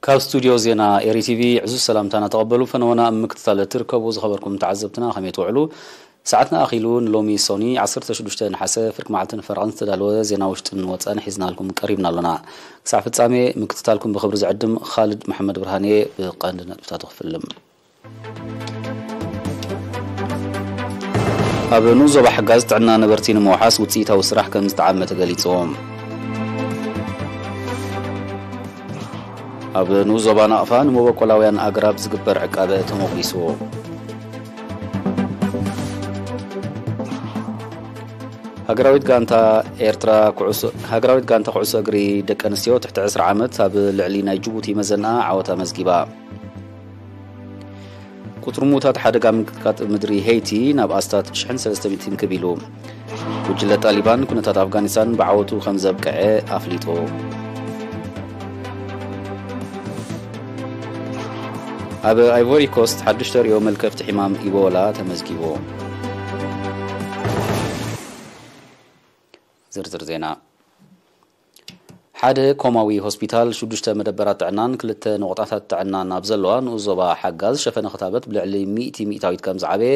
ካብ ስቱድዮ ዜና ኤሪ ቲቪ ዕዙዝ ሰላምታና ተቐበሉ። ፈነወና ኣብ ምክትታል እትርከቡ ዝኸበርኩም ተዓዘብትና ከመይ ትውዕሉ? ሰዓትና ኣኺሉ ንሎሚ ሶኒ ዓሰርተ ሽዱሽተ ነሓሰ ፍርቂ መዓልትን ፈረቓን ዝተዳለወ ዜና ውሽጥን ወጻእን ሒዝናልኩም ቀሪብና ኣሎና። ክሳዕ ፍጻሜ ምክትታልኩም ብኽብሪ ዝዕድም ኻልድ መሓመድ ብርሃን እየ። ብቐንዲ ነጥብታቱ ክፍልም። ኣብ ንኡስ ዞባ ሓጋዝ ጥዕና ነበርቲ ንምውሓስ ውፅኢታዊ ስራሕ ከም ዝተዓመ ተገሊፁ። ኣብ ንኡስ ዞባ ናቕፋ ንመበቆላውያን ኣግራብ ዝግበር ዕቃበ ተሞጒሱ። ሃገራዊት ጋንታ ኤርትራ ኩዕሶ ሃገራዊት ጋንታ ኩዕሶ እግሪ ደቂ ኣንስትዮ ትሕቲ ዕስራ ዓመት ኣብ ልዕሊ ናይ ጅቡቲ መዘና ዓወት ኣመዝጊባ። ቁጽሪ ምዉታት ሓደጋ ምንቅጥቃጥ ምድሪ ሄይቲ ናብ ኣስታት ሽሕን ሰለስተ ሚእትን ክብ ኢሉ። ጉጅለ ጣሊባን ኩነታት ኣፍጋኒስታን ብዓወቱ ከም ዘብቅዐ ኣፍሊጡ። ኣብ ኣይቮሪ ኮስት ሓድሽ ተርእዮ መልከፍቲ ሕማም ኢቦላ ተመዝጊቡ። ዝርዝር ዜና። ሓደ ኮማዊ ሆስፒታል፣ ሽዱሽተ መደበራት ጥዕናን ክልተ ነቑጣታት ጥዕናን ኣብ ዘለዋ ንኡስ ዞባ ሓጋዝ ሸፈነ ክታበት ብልዕሊ ሚእቲ ሚእታዊት ከም ዝዓበየ፣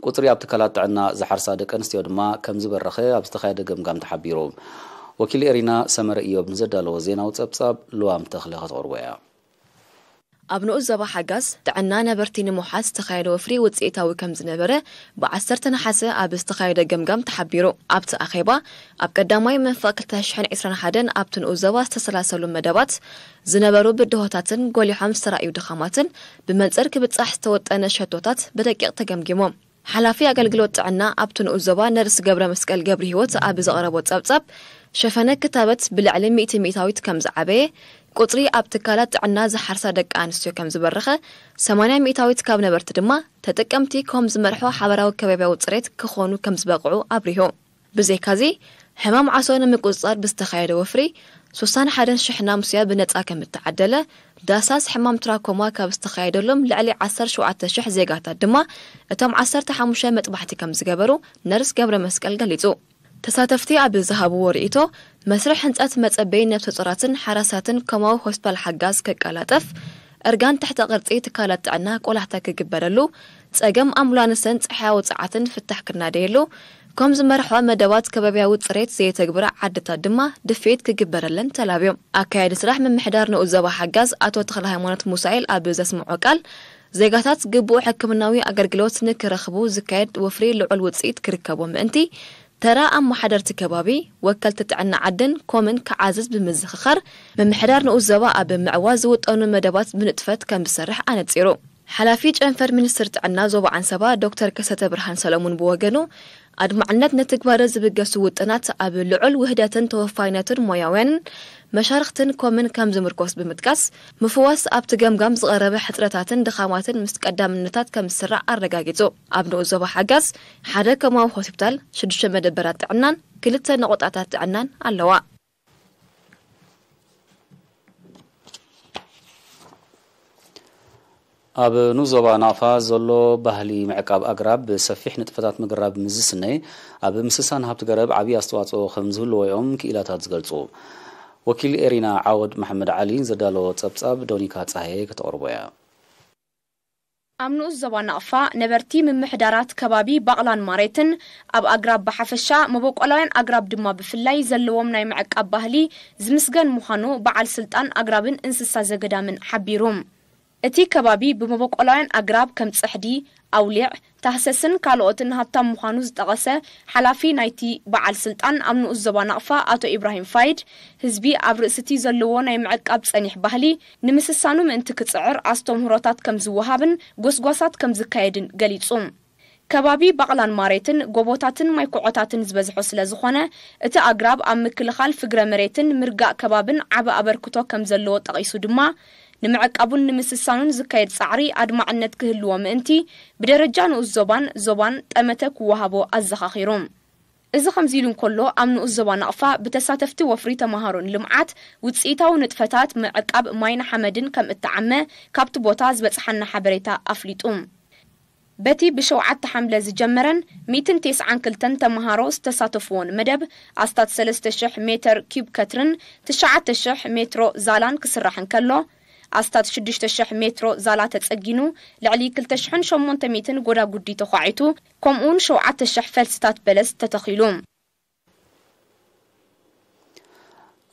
ቁጽሪ ኣብ ትካላት ጥዕና ዝሓርሳ ደቂ ኣንስትዮ ድማ ከም ዝበረኸ ኣብ ዝተኻየደ ገምጋም ተሓቢሩ። ወኪል ኤሪና ሰመረ ኢዮብ ንዘዳለዎ ዜናዊ ጸብጻብ ልዋም ተኽለ ከተቕርቦ እያ። ኣብ ንኡስ ዞባ ሓጋዝ ጥዕና ነበርቲ ንምውሓስ ዝተኻየደ ወፍሪ ውጽኢታዊ ከም ዝነበረ ብዓሰርተ ነሓሰ ኣብ ዝተኻየደ ገምጋም ተሓቢሩ። ኣብቲ ኣኼባ፣ ኣብ ቀዳማይ መንፈቕ ክልተ ሽሕን ዕስራን ሓደን ኣብቲ ንኡስ ዞባ ዝተሰላሰሉ መደባት ዝነበሩ ብድሆታትን ጎሊሖም ዝተራእዩ ድኻማትን ብመንጽር ክብጻሕ ዝተወጠነ ሸቶታት ብደቂቕ ተገምጊሞም። ሓላፊ ኣገልግሎት ጥዕና ኣብቲ ንኡስ ዞባ ነርስ ገብረ መስቀል ገብረ ህይወት ኣብ ዘቕረቦ ጸብጻብ፣ ሸፈነ ክታበት ብልዕሊ ሚእቲ ሚእታዊት ከም ዝዓበየ፣ ቁጽሪ ኣብ ትካላት ጥዕና ዝሓርሳ ደቂ ኣንስትዮ ከም ዝበረኸ፣ ሰማንያ ሚእታዊት ካብ ነበርቲ ድማ ተጠቀምቲ ከም ዝመርሖ ሓበራዊ ከባቢያዊ ጽሬት ክኾኑ ከም ዝበቕዑ ኣብሪሁ። ብዘይካዚ፣ ሕማም ዓሶ ንምቁጽጻር ብዝተኻየደ ወፍሪ፣ ስሳን ሓደን ሽሕ ናሙስያ ብነጻ ከም እተዓደለ፣ ዳህሳስ ሕማም ትራኮማ ካብ ዝተኻየደሎም ልዕሊ ዓሰርተ ሸውዓተ ሽሕ ዜጋታት ድማ እቶም ዓሰርተ ሓሙሽተ መጥባሕቲ ከም ዝገበሩ ነርስ ገብረ መስቀል ገሊጹ። ተሳተፍቲ ኣብ ዝሃብዎ ርእይቶ፣ መስርሕ ህንጸት መጸበዪ ነብሰ ጾራትን ሓራሳትን ኮማዊ ሆስፒታል ሓጋዝ ከቀላጠፍ፣ እርጋን ትሕተ ቅርጺ ትካላት ጥዕና ቆላሕታ ክግበረሉ፣ ጸገም ኣምቡላንስን ጸሓያዊ ጸዓትን ፍታሕ ክናደየሉ፣ ከም ዝመርሖ መደባት ከባብያዊ ጽሬት ዘየተግብራ ዓድታት ድማ ድፍኢት ክግበረለን ተላብዮም። ኣካያዲ ስራሕ ምምሕዳር ንኡስ ዞባ ሓጋዝ ኣቶ ተኽለ ሃይማኖት ሙሳኤል ኣብ ዘስምዖ ቃል፣ ዜጋታት ግቡእ ሕክምናዊ ኣገልግሎት ንክረኽቡ ዝካየድ ወፍሪ ልዑል ውጽኢት ክርከቦ ምእንቲ፣ ተራ ኣመሓደርቲ ከባቢ፣ ወከልቲ ጥዕና ዓድን ኮምን ክዓዝዝ ብምዝኽኻር፣ ምምሕዳር ንኡስ ዞባ ኣብ ምዕዋት ዝውጠኑ መደባት ብንጥፈት ከም ዝሰርሕ ኣነጺሩ። ሓላፊ ጨንፈር ሚኒስትር ጥዕና ዞባ ዓንሰባ ዶክተር ከሰተ ብርሃን ሰለሙን ብወገኑ፣ ኣድማዕነት ንትግባረ ዝብገሱ ውጥናት ኣብ ልዑል ውህደትን ተወፋይነትን ሞያውያንን መሻርኽትን ኮምን ከም ዝምርኮስ ብምጥቃስ፣ ምፍዋስ ኣብቲ ገምጋም ዝቐረበ ሕጽረታትን ድኻማትን ምስ ቀዳምነታት ከም ዝስራዕ ኣረጋጊጹ። ኣብ ንኡስ ዞባ ሓጋዝ ሓደ ኮማዊ ሆስፒታል፣ ሽዱሽተ መደበራት ጥዕናን ክልተ ነቑጣታት ጥዕናን ኣለዋ። ኣብ ንኡስ ዞባ ናቕፋ ዘሎ ባህሊ ምዕቃብ ኣግራብ ብሰፊሕ ንጥፈታት ምግራብ ምስ ዝስነ፣ ኣብ ምስሳን ሃብቲ ገረብ ዓብዪ ኣስተዋፅኦ ከም ዝህልዎ እዮም ክኢላታት ዝገልፁ። ወኪል ኤሪና ዓወድ መሓመድ ዓሊ ዘዳለዎ ጸብጻብ ዶኒካ ጸሃየ ከተቕርቦ እያ። ኣብ ንኡስ ዞባ ናቕፋ ነበርቲ ምምሕዳራት ከባቢ ባቕላን ማሬትን ኣብ ኣግራብ ብሓፈሻ፣ መበቆላውያን ኣግራብ ድማ ብፍላይ ዘለዎም ናይ ምዕቃብ ባህሊ ዝምስገን ምዃኑ በዓል ስልጣን ኣግራብን እንስሳ ዘገዳምን ሓቢሩ። እቲ ከባቢ ብመበቆላውያን ኣግራብ ከም ጽሕዲ፣ ኣውሊዕ፣ ታህሰስን ካልኦትን ሃብታም ምዃኑ ዝጠቐሰ ሓላፊ ናይቲ በዓል ስልጣን ኣብ ንኡስ ዞባ ናቕፋ ኣቶ ኢብራሂም ፋይድ፣ ህዝቢ ኣብ ርእሲ እቲ ዘለዎ ናይ ምዕቃብ ጸኒሕ ባህሊ ንምስሳኑ ምእንቲ ክጽዕር ኣስተምህሮታት ከም ዝወሃብን ጎስጓሳት ከም ዝካየድን ገሊጹ። ከባቢ ባቕላን ማሬትን ጎቦታትን ማይ ኩዖታትን ዝበዝሖ ስለ ዝኾነ፣ እቲ ኣግራብ ኣብ ምክልኻል ፍግረ መሬትን ምርጋእ ከባብን ዓቢ ኣበርክቶ ከም ዘለዎ ጠቒሱ ድማ፣ ንምዕቃቡን ንምስሳኑን ዝካየድ ጻዕሪ ኣድማዕነት ክህልዎ ምእንቲ፣ ብደረጃ ንኡስ ዞባን ዞባን ጠመተ ክወሃቦ ኣዘኻኺሩ። እዚ ከምዚ ኢሉ እንከሎ፣ ኣብ ንኡስ ዞባ ናቕፋ ብተሳተፍቲ ወፍሪ ተመሃሮን ልምዓት ውፅኢታዊ ንጥፈታት ምዕቃብ ማይን ሓመድን ከም እተዓመ ካብቲ ቦታ ዝበፅሓና ሓበሬታ ኣፍሊጡ። በቲ ብሸውዓተ ሓምለ ዝጀመረን ሚእትን ተስዓን ክልተን ተመሃሮ ዝተሳተፍዎን መደብ፣ ኣስታት ሰለስተ ሽሕ ሜተር ኪዩብ ከትርን ትሽዓተ ሽሕ ሜትሮ ዛላን ክስራሕ እንከሎ፣ ኣስታት ሽዱሽተ ሽሕ ሜትሮ ዛላ ተጸጊኑ፣ ልዕሊ ክልተ ሽሕን ሸሞንተ ሚእትን ጎዳጉዲ ተዃዒቱ፣ ከምኡውን ሸውዓተ ሽሕ ፈልስታት በለስ ተተኺሉ።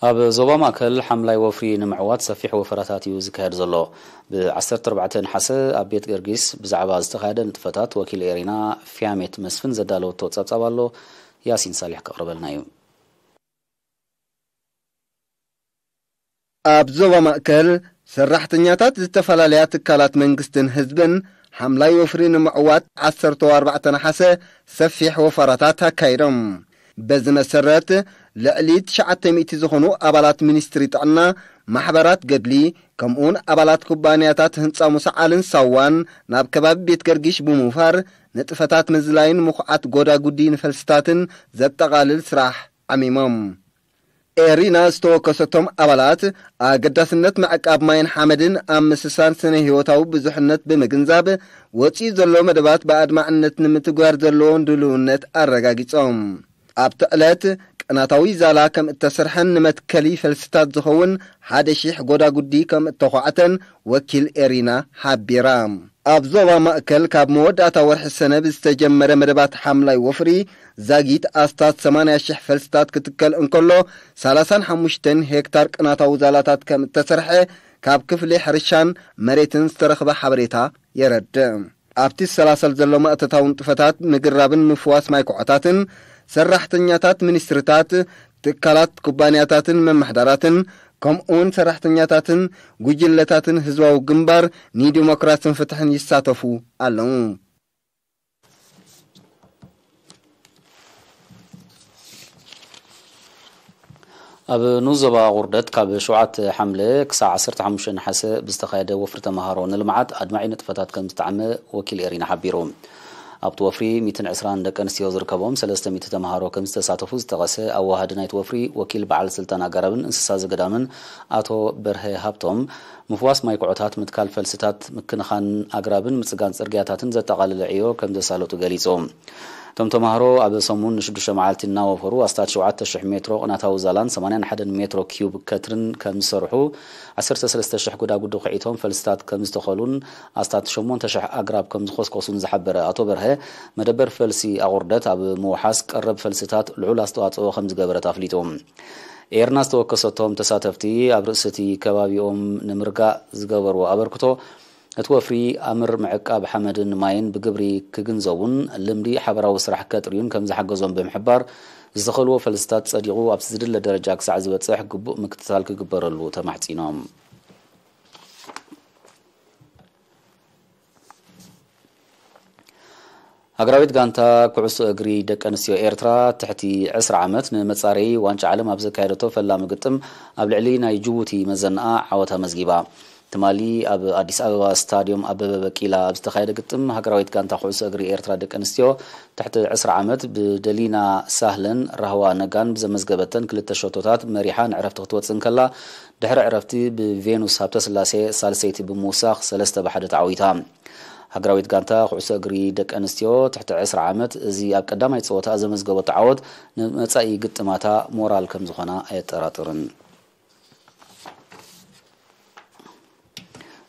ኣብ ዞባ ማእከል ሓምላይ ወፍሪ ንምዕዋት ሰፊሕ ወፈራታት እዩ ዝካየድ ዘሎ። ብ ዓሰርተ ኣርባዕተ ነሓሰ ኣብ ቤት ገርጊስ ብዛዕባ ዝተኻየደ ንጥፈታት ወኪል ኤሪና ፊያሜት መስፍን ዘዳለወቶ ጸብጻብ ኣሎ። ያሲን ሳሊሕ ከቕርበልና እዩ። ኣብ ዞባ ማእከል፣ ሰራሕተኛታት ዝተፈላለያ ትካላት መንግስትን ህዝብን ሓምላይ ወፍሪ ንምዕዋት ዓሰርተ ኣርባዕተ ነሓሰ ሰፊሕ ወፈራታት ኣካይዶም። በዚ መሰረት፣ ልዕሊ ትሽዓተ ሚእቲ ዝኾኑ ኣባላት ሚኒስትሪ ጥዕና፣ ማሕበራት ገድሊ፣ ከምኡውን ኣባላት ኩባንያታት ህንጻ ሙሰዓልን ሳዋን ናብ ከባቢ ቤት ገርጊሽ ብምውፋር፣ ንጥፈታት ምዝላይን ምኹዓት ጎዳጉዲ ንፈልስታትን ዘጠቓልል ስራሕ ዓሚሞም። ኤሪና ዝተወከሰቶም ኣባላት፣ ኣገዳስነት ምዕቃብ ማይን ሓመድን ኣብ ምስሳን ስነ ህይወታዊ ብዙሕነት ብምግንዛብ፣ ወጺኡ ዘሎ መደባት ብኣድማዕነት ንምትግባር ዘለዎም ድልውነት ኣረጋጊጾም። ኣብቲ ዕለት፣ ቅናታዊ ዛላ ከም እተሰርሐን ንመትከሊ ፈልስታት ዝኸውን ሓደ ሺሕ ጎዳጉዲ ከም እተዃዕተን ወኪል ኤሪና ሓቢራ። ኣብ ዞባ ማእከል፣ ካብ መወዳእታ ወርሒ ሰነ ብዝተጀመረ መደባት ሓምላይ ወፍሪ፣ ዛጊት ኣስታት ሰማንያ ሽሕ ፈልስታት ክትከል እንከሎ፣ ሰላሳን ሓሙሽተን ሄክታር ቅናታዊ ዛላታት ከም እተሰርሐ ካብ ክፍሊ ሕርሻን መሬትን ዝተረኽበ ሓበሬታ የረድእ። ኣብቲ ዝሰላሰል ዘሎ ማእቶታዊ ንጥፈታት ምግራብን ምፍዋስ ማይ ኩዖታትን፣ ሰራሕተኛታት ሚኒስትሪታት፣ ትካላት፣ ኩባንያታትን መማሕዳራትን፣ ከምኡውን ሰራሕተኛታትን ጉጅለታትን ህዝባዊ ግንባር ንዲሞክራስን ፍትሕን ይሳተፉ ኣለዉ። ኣብ ንኡስ ዞባ ቁርደት ካብ ሸውዓተ ሓምለ ክሳዕ ዓሰርተ ሓሙሽተ ነሓሰ ብዝተኻየደ ወፍሪ ተምሃሮ ንልምዓት ኣድማዒ ንጥፈታት ከም ዝተዓመ ወኪል ኤሪና ሓቢሩ። ኣብቲ ወፍሪ ሚእትን ዕስራን ደቂ ኣንስትዮ ዝርከቦም ሰለስተ ሚእቲ ተምሃሮ ከም ዝተሳተፉ ዝጠቐሰ ኣዋሃዲ ናይቲ ወፍሪ ወኪል በዓል ስልጣን ኣገራብን እንስሳ ዘገዳምን ኣቶ በርሀ ሃብቶም፣ ምፍዋስ ማይ ኩዖታት፣ ምትካል ፈልስታት፣ ምክንኻን ኣግራብን ምጽጋን ጽርግያታትን ዘጠቓለለ ዕዮ ከም ዘሳለጡ ገሊጹ። እቶም ተምሃሮ ኣብ ሰሙን ንሽዱሽተ መዓልቲ እናወፈሩ ኣስታት ሸውዓተ ሽሕ ሜትሮ ቅናታዊ ዛላን ሰማንያን ሓደን ሜትሮ ኪዩብ ከትርን ከም ዝሰርሑ፣ ዓሰርተ ሰለስተ ሽሕ ጎዳጉዲ ኹዒቶም ፈልስታት ከም ዝተኸሉን ኣስታት ሸሞንተ ሽሕ ኣግራብ ከም ዝኾስኮሱን ዝሓበረ ኣቶ በርሀ፣ መደበር ፈልሲ ኣቑርደት ኣብ ምውሓስ ቀረብ ፈልስታት ልዑል ኣስተዋጽኦ ከም ዝገበረት ኣፍሊጡ። ኤርና ዝተወከሰቶም ተሳተፍቲ ኣብ ርእሲ እቲ ከባቢኦም ንምርጋእ ዝገበርዎ ኣበርክቶ፣ እቲ ወፍሪ ኣምር ምዕቃብ ሓመድን ማይን ብግብሪ ክግንዘቡን ልምዲ ሓበራዊ ስራሕ ከጥርዩን ከም ዝሓገዞም ብምሕባር፣ ዝተኸልዎ ፈልስታት ጸዲቑ ኣብቲ ዝድለ ደረጃ ክሳዕ ዝበጽሕ ግቡእ ምክትታል ክግበረሉ ተማሕጺኖም። ሃገራዊት ጋንታ ኩዕሶ እግሪ ደቂ ኣንስትዮ ኤርትራ ትሕቲ ዕስራ ዓመት ንመጻረዪ ዋንጫ ዓለም ኣብ ዘካየደቶ ፈላሚ ግጥም ኣብ ልዕሊ ናይ ጅቡቲ መዘናኣ ዓወት ኣመዝጊባ። ትማሊ ኣብ ኣዲስ ኣበባ ስታድዮም ኣበበ በቂላ ኣብ ዝተኻየደ ግጥም፣ ሃገራዊት ጋንታ ኩዕሶ እግሪ ኤርትራ ደቂ ኣንስትዮ ትሕቲ ዕስራ ዓመት ብደሊና ሳህለን ራህዋ ነጋን ብዘመዝገበተን ክልተ ሸቶታት መሪሓ ንዕረፍቲ ክትወጽእ እንከላ፣ ድሕሪ ዕረፍቲ ብቬኑስ ሃብተስላሴ ሳልሰይቲ ብምውሳኽ ሰለስተ ብ ሓደ ተዓዊታ። ሃገራዊት ጋንታ ኩዕሶ እግሪ ደቂ ኣንስትዮ ትሕቲ ዕስራ ዓመት እዚ ኣብ ቀዳማይ ጸወታ ዘመዝገበቶ ዓወት ንመጻኢ ግጥማታ ሞራል ከም ዝኾና ኣየጠራጥርን።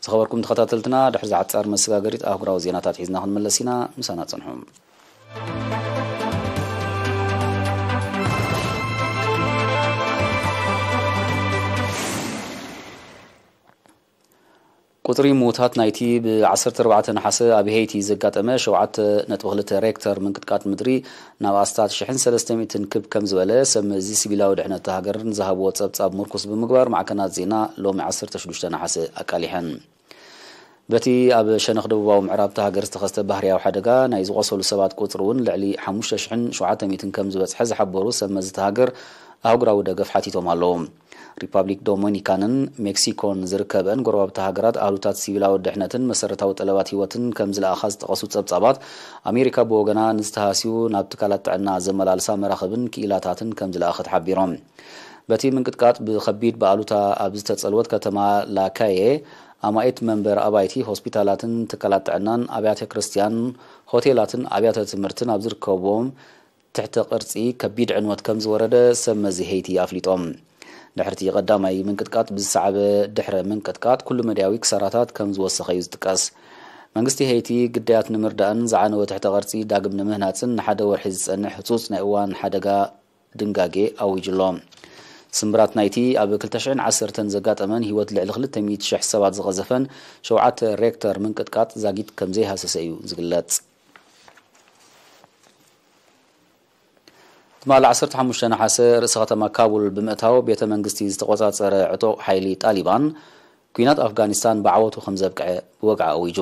ዝኸበርኩም ተኸታተልትና፣ ድሕሪ ዝዓጻር መሰጋገሪት ኣህጉራዊ ዜናታት ሒዝና ክንመለስ ኢና። ምሳና ጽንሑ። ቁጽሪ ምዉታት ናይቲ ብ ዓሰርተ ኣርባዕተ ነሓሰ ኣብ ሄይቲ ዘጋጠመ ሸውዓተ ነጥቢ ክልተ ሬክተር ምንቅጥቃጥ ምድሪ ናብ ኣስታት ሽሕን ሰለስተ ሚእትን ክብ ከም ዝበለ ሰብ መዚ ሲቪላዊ ድሕነት እታ ሃገር ንዝሃብዎ ጸብጻብ ምርኩስ ብምግባር ማዕከናት ዜና ሎሚ ዓሰርተ ሽዱሽተ ነሓሰ ኣቃሊሐን። በቲ ኣብ ሸነኽ ደቡባዊ ምዕራብ እታ ሃገር ዝተኸስተ ባህርያዊ ሓደጋ ናይ ዝቖሰሉ ሰባት ቁጽሪ እውን ልዕሊ ሓሙሽተ ሽሕን ሸውዓተ ሚእትን ከም ዝበጽሐ ዝሓበሩ ሰብ መዚ እታ ሃገር ኣህጉራዊ ደገፍ ሓቲቶም ኣለዉ። ሪፓብሊክ ዶሚኒካንን ሜክሲኮን ዝርከበን ጎረባብቲ ሃገራት ኣህሉታት ሲቪላዊ ድሕነትን መሰረታዊ ጠለባት ህይወትን ከም ዝለኣኻ ዝጠቐሱ ጸብጻባት፣ ኣሜሪካ ብወገና ንዝተሃስዩ ናብ ትካላት ጥዕና ዘመላልሳ መራኽብን ክኢላታትን ከም ዝለኣኸት ሓቢሮም። በቲ ምንቅጥቃጥ ብኸቢድ ብኣሉታ ኣብ ዝተጸልወት ከተማ ላካየ፣ ኣማኢት መንበር ኣባይቲ፣ ሆስፒታላትን ትካላት ጥዕናን ኣብያተ ክርስቲያን፣ ሆቴላትን ኣብያተ ትምህርትን ኣብ ዝርከብዎም ትሕተ ቅርጺ ከቢድ ዕንወት ከም ዝወረደ ሰብ መዚ ሄይቲ ኣፍሊጦም። ድሕርቲ ቀዳማይ ምንቅጥቃጥ ብዝሰዓበ ድሕረ ምንቅጥቃጥ ኩሉ መድያዊ ክሳራታት ከም ዝወሰኸ እዩ ዝጥቀስ። መንግስቲ ሄይቲ ግዳያት ንምርዳእን ዝዓነወ ትሕተ ቅርጺ ዳግም ንምህናጽን ንሓደ ወርሒ ዝጸንሕ ህጹጽ ናይ እዋን ሓደጋ ድንጋጌ ኣዊጁ ኣሎ። ስምብራት ናይቲ ኣብ ክልተ ሽሕን ዓሰርተን ዘጋጠመን ህይወት ልዕሊ ክልተ ሚእቲ ሽሕ ሰባት ዝቐዘፈን ሸውዓተ ሬክተር ምንቅጥቃጥ ዛጊት ከም ዘይሃሰሰ እዩ ዝግለጽ። ትማሊ ዓሰርተ ሓሙሽተ ነሓሰ ርእሰ ከተማ ካቡል ብምእታው ቤተ መንግስቲ ዝተቆጻጸረ ዕጡቕ ሓይሊ ጣሊባን፣ ኲናት ኣፍጋኒስታን ብዓወቱ ከም ዘብቅዐ ብወግዒ ኣዊጁ።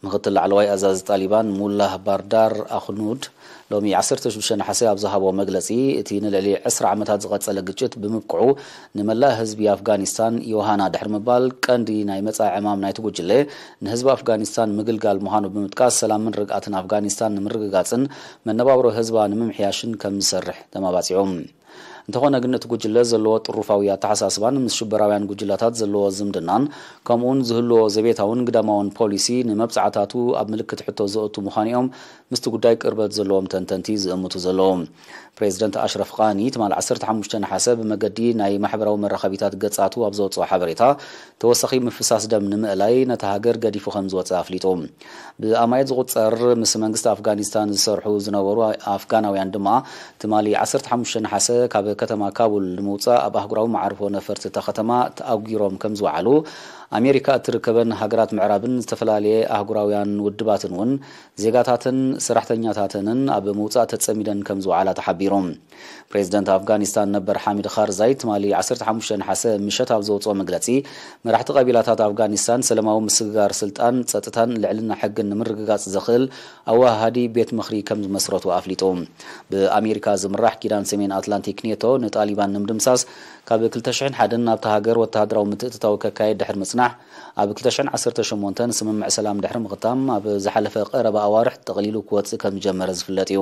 ምኽትል ላዕለዋይ ኣዛዚ ጣሊባን ሙላህ ባርዳር ኣኽኑድ ሎሚ ዓሰርተ ሽዱሽተ ነሓሰ ኣብ ዝሃቦ መግለጺ፣ እቲ ንልዕሊ ዕስራ ዓመታት ዝቐጸለ ግጭት ብምብቅዑ ንመላእ ህዝቢ ኣፍጋኒስታን ዮሃና ድሕሪ ምባል፣ ቀንዲ ናይ መጻኢ ዕማም ናይቲ ጉጅለ ንህዝቢ ኣፍጋኒስታን ምግልጋል ምዃኑ ብምጥቃስ፣ ሰላምን ርግኣትን ኣፍጋኒስታን ንምርግጋጽን መነባብሮ ህዝባ ንምምሕያሽን ከም ዝሰርሕ ተማባጺዑ። እንተኾነ ግን እቲ ጉጅለ ዘለዎ ጥሩፋዊ ኣተሓሳስባን ምስ ሽበራውያን ጉጅላታት ዘለዎ ዝምድናን ከምኡውን ዝህልዎ ዘቤታውን ግዳማውን ፖሊሲ ንመብጻዕታቱ ኣብ ምልክት ሕቶ ዘእቱ ምዃኑ እዮም ምስቲ ጉዳይ ቅርበት ዘለዎም ተንተንቲ ዝእምቱ ዘለዉ። ፕሬዚደንት ኣሽረፍ ቃኒ ትማሊ ዓሰርተ ሓሙሽተ ነሓሰ ብመገዲ ናይ ማሕበራዊ መራኸቢታት ገጻቱ ኣብ ዘውፅኦ ሓበሬታ፣ ተወሳኺ ምፍሳስ ደም ንምእላይ ነታ ሃገር ገዲፉ ከም ዝወፀ ኣፍሊጡ። ብኣማየት ዝቑጸር ምስ መንግስቲ ኣፍጋኒስታን ዝሰርሑ ዝነበሩ ኣፍጋናውያን ድማ ትማሊ ዓሰርተ ሓሙሽተ ነሓሰ ካብ ከተማ ካቡል ንምውጻእ ኣብ ኣህጉራዊ መዓርፎ ነፈርቲ እታ ከተማ ተኣጒሮም ከም ዝወዓሉ፣ ኣሜሪካ እትርከበን ሃገራት ምዕራብን ዝተፈላለየ ኣህጉራውያን ውድባትን እውን ዜጋታትን ሰራሕተኛታተንን ኣብ ምውጻእ ተጸሚደን ከም ዝወዓላ ተሓቢሩ። ፕሬዚደንት ኣፍጋኒስታን ነበር ሓሚድ ኻርዛይ ትማሊ ዓሰርተ ሓሙሽተ ነሓሰ ምሸት ኣብ ዘውፅኦ መግለጺ፣ መራሕቲ ቀቢላታት ኣፍጋኒስታን ሰላማዊ ምስግጋር ስልጣን፣ ጸጥታን ልዕልና ሕግን ንምርግጋጽ ዘኽእል ኣወሃሃዲ ቤት ምኽሪ ከም ዝመስረቱ ኣፍሊጡ። ብኣሜሪካ ዝምራሕ ኪዳን ሰሜን ኣትላንቲክ ኔቶ ንጣሊባን ንምድምሳስ ካብ ክልተ ሽሕን ሓደን ናብታ ሃገር ወተሃደራዊ ምትእትታው ከካየድ ድሕሪ ምጽናሕ፣ ኣብ ክልተ ሽሕን ዓሰርተ ሸሞንተን ስምምዕ ሰላም ድሕሪ ምኽታም ኣብ ዝሓለፈ ቀረባ ኣዋርሕ ጠቕሊሉ ክወጽእ ከም ዝጀመረ ዝፍለጥ እዩ።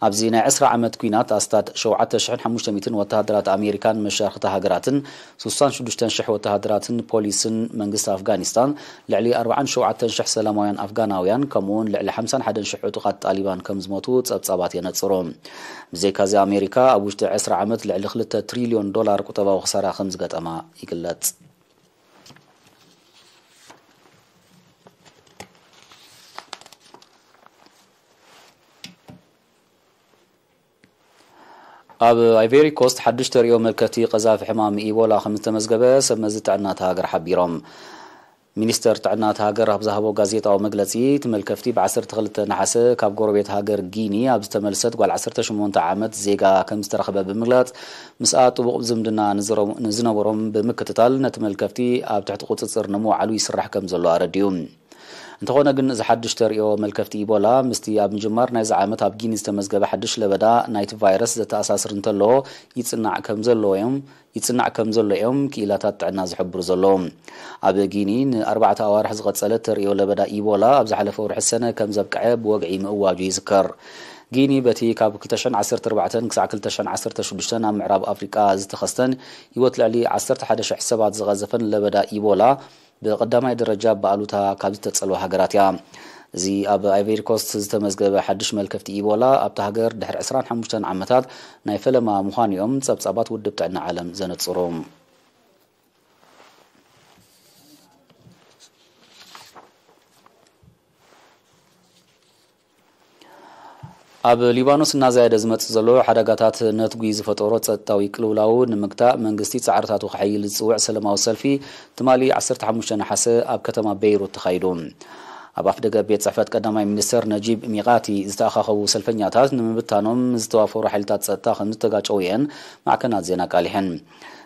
ኣብዚ ናይ ዕስራ ዓመት ኲናት ኣስታት ሸውዓተ ሽሕን ሓሙሽተ ሚእትን ወተሃደራት ኣሜሪካን መሻርኽቲ ሃገራትን፣ ስሳን ሽዱሽተን ሽሕ ወተሃደራትን ፖሊስን መንግስቲ ኣፍጋኒስታን፣ ልዕሊ ኣርባዓን ሸውዓተን ሽሕ ሰላማውያን ኣፍጋናውያን፣ ከምኡውን ልዕሊ ሓምሳን ሓደን ሽሕ ዕጡቓት ጣሊባን ከም ዝሞቱ ጸብጻባት የነጽሩ። ብዘይካዚ ኣሜሪካ ኣብ ውሽጢ ዕስራ ዓመት ልዕሊ ክልተ ትሪልዮን ዶላር ቁጠባዊ ክሳራ ከም ዝገጠማ ይግለጽ። ኣብ ኣይቬሪ ኮስት ሓድሽ ተርእዮ መልከቲ ቀዛፊ ሕማም ኢቦላ ከም ዝተመዝገበ ሰብ መዚ ጥዕና እታ ሃገር ሓቢሮም። ሚኒስተር ጥዕና እታ ሃገር ኣብ ዝሃቦ ጋዜጣዊ መግለጺ፣ እቲ መልከፍቲ ብ ዓሰርተ ክልተ ነሓሰ ካብ ጎረቤት ሃገር ጊኒ ኣብ ዝተመልሰት ጓል ዓሰርተ ሸሞንተ ዓመት ዜጋ ከም ዝተረኽበ ብምግላጽ፣ ምስኣ ጥቡቕ ዝምድና ንዝረ-፣ ንዝነበሮም ብምክትታል፣ ነቲ መልከፍቲ ኣብ ትሕቲ ቁጽጽር ንምውዓሉ ይስራሕ ከም ዘሎ ኣረዲኡ። እንተኾነ ግን፣ እዚ ሓድሽ ተርእዮ መልከፍቲ ኢቦላ፣ ምስቲ ኣብ ምጅማር ናይዚ ዓመት ኣብ ጊኒ ዝተመዝገበ ሓድሽ ለበዳ ናይቲ ቫይረስ ዘተኣሳስር እንተሎ፣ ይጽናዕ ከም ዘለዎ እዮም፣ ይጽናዕ ከም ዘሎ እዮም ክኢላታት ጥዕና ዝሕብሩ ዘለዉ። ኣብ ጊኒ ንኣርባዕተ ኣዋርሕ ዝቐጸለ ተርእዮ ለበዳ ኢቦላ፣ ኣብ ዝሓለፈ ወርሒ ሰነ ከም ዘብቅዐ ብወግዒ ምእዋጁ ይዝከር። ጊኒ በቲ ካብ ክልተ ሽሕን ዓሰርተ ኣርባዕተን ክሳዕ ክልተ ሽሕን ዓሰርተ ሽዱሽተን ኣብ ምዕራብ ኣፍሪቃ ዝተኸስተን ህይወት ልዕሊ ዓሰርተ ሓደ ሽሕ ሰባት ዝቐዘፈን ለበዳ ኢቦላ፣ ብቐዳማይ ደረጃ ብኣሉታ ካብ ዝተጸልዋ ሃገራት እያ። እዚ ኣብ ኣይቨሪ ኮስት ዝተመዝገበ ሓድሽ መልከፍቲ ኢቦላ፣ ኣብታ ሃገር ድሕሪ ዕስራን ሓሙሽተን ዓመታት ናይ ፈለማ ምዃኑ እዮም ጸብጻባት ውድብ ጥዕና ዓለም ዘነጽሩ። ኣብ ሊባኖስ እናዛየደ ዝመጽእ ዘሎ ሓደጋታት ነትጒ ዝፈጠሮ ጸጥታዊ ቅልውላው ንምግታእ፣ መንግስቲ ጻዕርታቱ ከሐይል ዝጽውዕ ሰለማዊ ሰልፊ ትማሊ ዓሰርተ ሓሙሽተ ነሓሰ ኣብ ከተማ ቤይሩት ተኻይዱ። ኣብ ኣፍደገ ቤት ጽሕፈት ቀዳማይ ሚኒስተር ነጂብ ሚቓቲ ዝተኣኻኸቡ ሰልፈኛታት፣ ንምብታኖም ዝተዋፈሩ ሓይልታት ጸጥታ ከም ዝተጋጨዉ እየን ማዕከናት ዜና ኣቃሊሐን።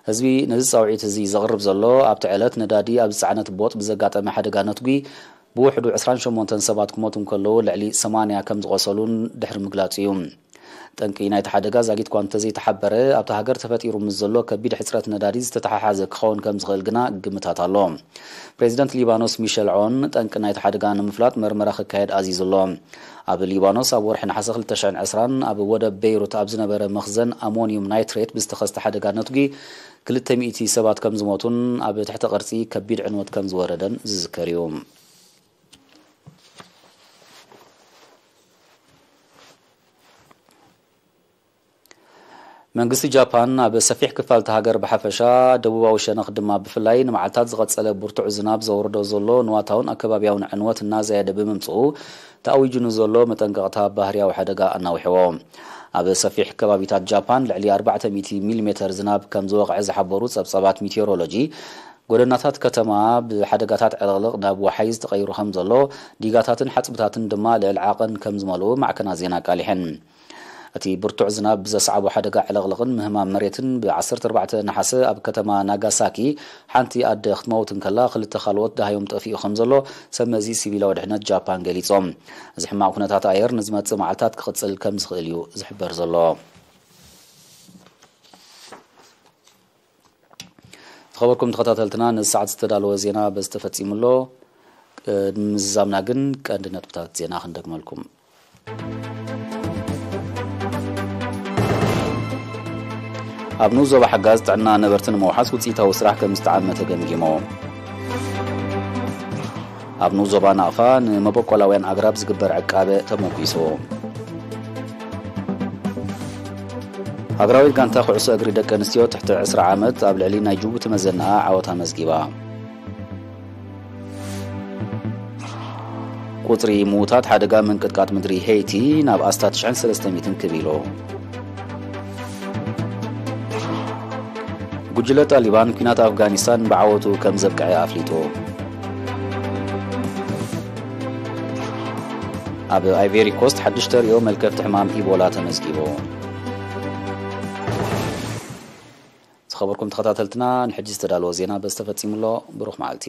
ህዝቢ ነዚ ጻውዒት እዚ ዘቕርብ ዘሎ፣ ኣብቲ ዕለት ነዳዲ ኣብ ዝጸዓነት ቦጥ ብዘጋጠመ ሓደጋ ነትጒ ብውሕዱ ዕስራን ሸሞንተን ሰባት ክሞቱ እንከለዉ፣ ልዕሊ ሰማንያ ከም ዝቖሰሉን ድሕሪ ምግላጹ እዩ። ጠንቂ ናይቲ ሓደጋ ዛጊት እኳ እንተዘይተሓበረ፣ ኣብታ ሃገር ተፈጢሩ ምስ ዘሎ ከቢድ ሕጽረት ነዳዲ ዝተተሓሓዘ ክኸውን ከም ዝኽእል ግና ግምታት ኣሎ። ፕሬዚደንት ሊባኖስ ሚሸል ዖን ጠንቂ ናይቲ ሓደጋ ንምፍላጥ መርመራ ክካየድ ኣዚዙ ኣሎ። ኣብ ሊባኖስ ኣብ ወርሒ ነሓሰ ክልተ ሽሕን ዕስራን ኣብ ወደብ ቤይሩት ኣብ ዝነበረ መኽዘን ኣሞኒየም ናይትሬት ብዝተኸስተ ሓደጋ ነትጒ ክልተ ሚእቲ ሰባት ከም ዝሞቱን ኣብ ትሕቲ ቅርጺ ከቢድ ዕንወት ከም ዝወረደን ዝዝከር እዩ። መንግስቲ ጃፓን ኣብ ሰፊሕ ክፋል እታ ሃገር ብሓፈሻ፣ ደቡባዊ ሸነኽ ድማ ብፍላይ ንመዓልታት ዝቐጸለ ብርቱዕ ዝናብ ዘውርዶ ዘሎ ንዋታውን ኣከባብያውን ዕንወት እናዘየደ ብምምጽኡ፣ ተኣዊጁ ንዘሎ መጠንቀቕታ ባህርያዊ ሓደጋ ኣናዊሕዎ። ኣብ ሰፊሕ ከባቢታት ጃፓን ልዕሊ ኣርባዕተ ሚእቲ ሚሊሜተር ዝናብ ከም ዝወቕዐ ዝሓበሩ ጸብጻባት ሚቴዎሮሎጂ፣ ጎደናታት ከተማ ብሓደጋታት ዕልቕልቕ ናብ ወሓይዝ ተቐይሩ ከም ዘሎ፣ ዲጋታትን ሓጽብታትን ድማ ልዕሊ ዓቐን ከም ዝመልኡ ማዕከናት ዜና ኣቃሊሐን። እቲ ብርቱዕ ዝናብ ብዘስዓቦ ሓደጋ ዕልቕልቕን ምህማም መሬትን፣ ብ ዓሰርተ ኣርባዕተ ነሓሰ ኣብ ከተማ ናጋሳኪ ሓንቲ ኣደ ክትመውት እንከላ፣ ክልተ ካልኦት ደሃዮም ጠፊኡ ከም ዘሎ ሰብ መዚ ሲቪላዊ ድሕነት ጃፓን ገሊጾም። እዚ ሕማቕ ኩነታት ኣየር ንዝመጽእ መዓልታት ክቕጽል ከም ዝኽእል እዩ ዝሕበር ዘሎ። ዝኸበርኩም ተኸታተልትና፣ ነዚ ሰዓት ዝተዳለወ ዜና በዚ ተፈጺሙ ኣሎ። ቅድሚ ምዝዛምና ግን ቀንዲ ነጥብታት ዜና ክንደግመልኩም። ኣብ ንኡስ ዞባ ሓጋዝ ጥዕና ነበርቲ ንምውሓስ ውጽኢታዊ ስራሕ ከም ዝተዓመተ ገምጊሞ። ኣብ ንኡስ ዞባ ናቕፋ ንመበቆላውያን ኣግራብ ዝግበር ዕቃበ ተመጒሱ። ሃገራዊት ጋንታ ኩዕሶ እግሪ ደቂ ኣንስትዮ ትሕቲ ዕስራ ዓመት ኣብ ልዕሊ ናይ ጅቡቲ መዘናኣ ዓወት ኣመዝጊባ። ቁጽሪ ምዉታት ሓደጋ ምንቅጥቃጥ ምድሪ ሄይቲ ናብ ኣስታት ሽሕን ሰለስተ ሚእትን ክብ ኢሉ። ጉጅለ ጣሊባን ኲናት ኣፍጋኒስታን ብዓወቱ ከም ዘብቅዐ ኣፍሊጡ። ኣብ ኣይቬሪ ኮስት ሓድሽ ተርእዮ መልከፍቲ ሕማም ኢቦላ ተመዝጊቡ። ዝኸበርኩም ተኸታተልትና፣ ንሕጂ ዝተዳለወ ዜና በዚ ተፈጺሙ ኣሎ። ብሩኽ መዓልቲ።